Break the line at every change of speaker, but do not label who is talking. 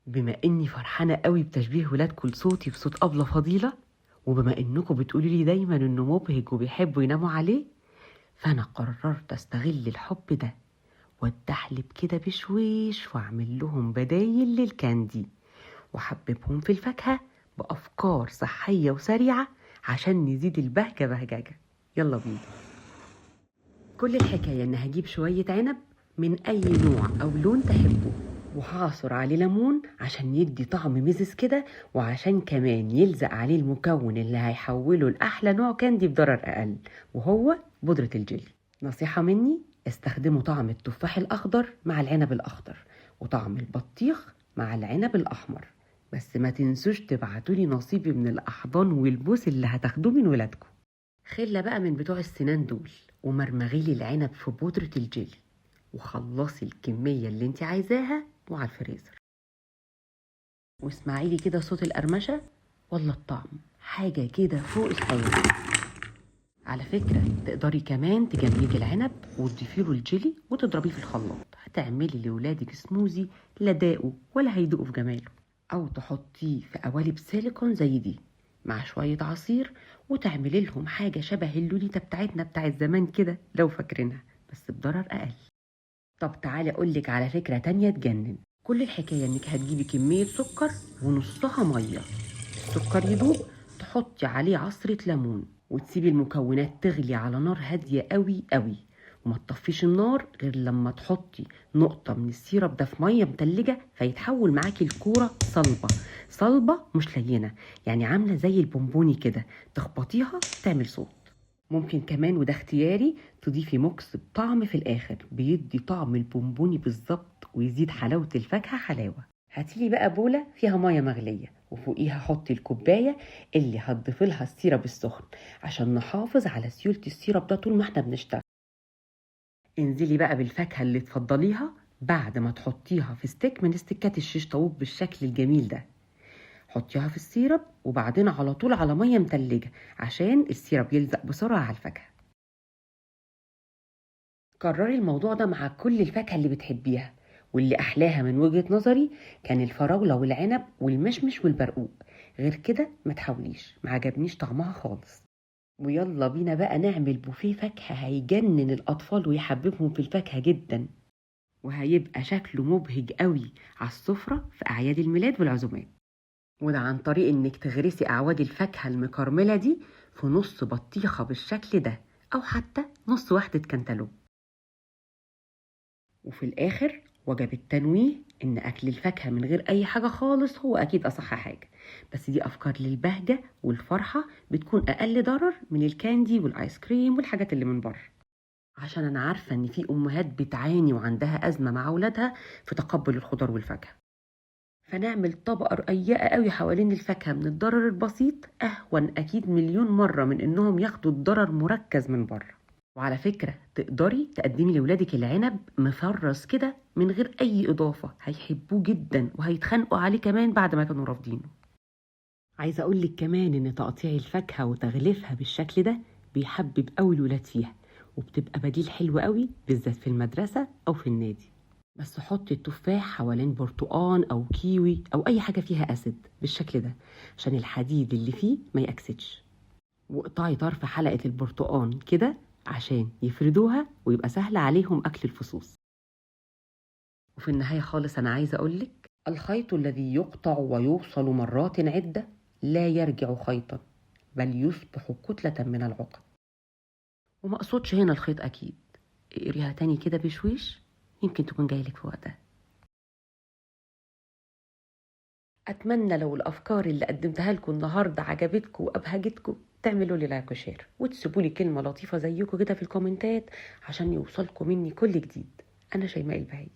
بما إني فرحانة قوي بتشبيه ولادكم لصوتي بصوت أبلة فضيلة، وبما إنكم بتقولوا لي دايما إنه مبهج وبيحبوا يناموا عليه، فأنا قررت أستغل الحب ده واتدحلب كده بشويش وأعمل لهم بدايل لل candy، وحببهم في الفاكهة بأفكار صحية وسريعة عشان نزيد البهجة بهججة. يلا بينا. كل الحكاية إن هجيب شوية عنب من أي نوع أو لون تحبه، وهعصر عليه ليمون عشان يدي طعم مزز كده، وعشان كمان يلزق عليه المكون اللي هيحوله لأحلى نوع candy بضرر أقل، وهو بودرة الجيلي. نصيحة مني، استخدموا طعم التفاح الأخضر مع العنب الأخضر، وطعم البطيخ مع العنب الأحمر. بس ما تنسوش تبعتولي نصيبي من الأحضان والبوس اللي هتاخدوه من ولادكم. خلة بقى من بتوع السنان دول، ومرمغيلي العنب في بودرة الجيلي، وخلصي الكمية اللي انت عايزاها وعلى الفريزر. واسمعي لي كده صوت القرمشة، والله الطعم حاجة كده فوق الخيال. على فكرة تقدري كمان تجمدي العنب وتضيفي له الجيلي وتضربيه في الخلاط، هتعملي لولادك سموزي لا داقوا ولا هيدوقوا في جماله. أو تحطيه في قوالب سيليكون زي دي مع شوية عصير، وتعملي لهم حاجة شبه اللوليتا بتاعتنا بتاعت زمان كده لو فاكرينها، بس بضرر أقل. طب تعالي أقولك على فكرة تانية تجنن. كل الحكاية إنك هتجيبي كمية سكر ونصها مية، السكر يدوب تحطي عليه عصرة ليمون، وتسيبي المكونات تغلي على نار هادية قوي قوي، وما تطفيش النار غير لما تحطي نقطة من ال syrup ده في مية متلجة، فيتحول معاكي الكورة صلبة صلبة مش لينة، يعني عاملة زي البونبوني كده، تخبطيها تعمل صوت. ممكن كمان وده اختياري تضيفي mix بطعم في الآخر، بيدي طعم البونبوني بالظبط ويزيد حلاوة الفاكهة حلاوة. هاتيلي بقى بولة فيها مية مغلية، وفوقيها حطي الكوباية اللي هتضيفي لها ال syrup السخن عشان نحافظ على سيولة ال syrup ده طول ما احنا بنشتغل. انزلي بقى بالفاكهة اللي تفضليها بعد ما تحطيها في stick من ستيكات الشيش طاووق بالشكل الجميل ده. حطيها في ال syrup وبعدين على طول على مية متلجة عشان ال syrup يلزق بسرعة على الفاكهة. كرري الموضوع ده مع كل الفاكهة اللي بتحبيها، واللي أحلاها من وجهة نظري كان الفراولة والعنب والمشمش والبرقوق، غير كده ما تحاوليش، ما عجبنيش طعمها خالص. ويلا بينا بقى نعمل بوفيه فاكهة هيجنن الأطفال ويحببهم في الفاكهة جدا، وهيبقى شكله مبهج قوي على السفرة في أعياد الميلاد والعزومات. وده عن طريق إنك تغرسي أعواد الفاكهة المكرملة دي في نص بطيخة بالشكل ده، أو حتى نص واحدة كنتالوب. وفي الآخر وجب التنويه إن أكل الفاكهة من غير أي حاجة خالص هو أكيد أصح حاجة، بس دي أفكار للبهجة والفرحة بتكون أقل ضرر من ال candy والآيس كريم والحاجات اللي من بره. عشان أنا عارفة إن في أمهات بتعاني وعندها أزمة مع أولادها في تقبل الخضار والفاكهة، فنعمل طبقة رقيقة قوي حوالين الفاكهة من الضرر البسيط أهون أكيد مليون مرة من إنهم ياخدوا الضرر مركز من بره. وعلى فكرة تقدري تقدمي لولادك العنب مفرز كده من غير أي إضافة، هيحبوه جدا وهيتخانقوا عليه كمان بعد ما كانوا رافضينه. عايزة أقولك كمان إن تقطيع الفاكهة وتغليفها بالشكل ده بيحبب قوي الولاد فيها، وبتبقى بديل حلو قوي بالذات في المدرسة أو في النادي. بس حطي التفاح حوالين برتقان أو كيوي أو أي حاجة فيها أسيد بالشكل ده عشان الحديد اللي فيه ما يأكسدش. واقطعي طرف حلقة البرتقان كده عشان يفردوها ويبقى سهل عليهم أكل الفصوص. وفي النهاية خالص أنا عايزة أقولك، الخيط الذي يقطع ويوصل مرات عدة لا يرجع خيطا بل يصبح كتلة من العقد. وما أقصدش هنا الخيط أكيد، اقريها تاني كده بشويش يمكن تكون جايلك في وقتها. أتمنى لو الأفكار اللي قدمتها لكم النهاردة عجبتكم وأبهجتكم تعملوا لي like و share وتسيبوا لي كلمة لطيفة زيكم كده في الكومنتات عشان يوصلكم مني كل جديد. أنا شيماء البهي.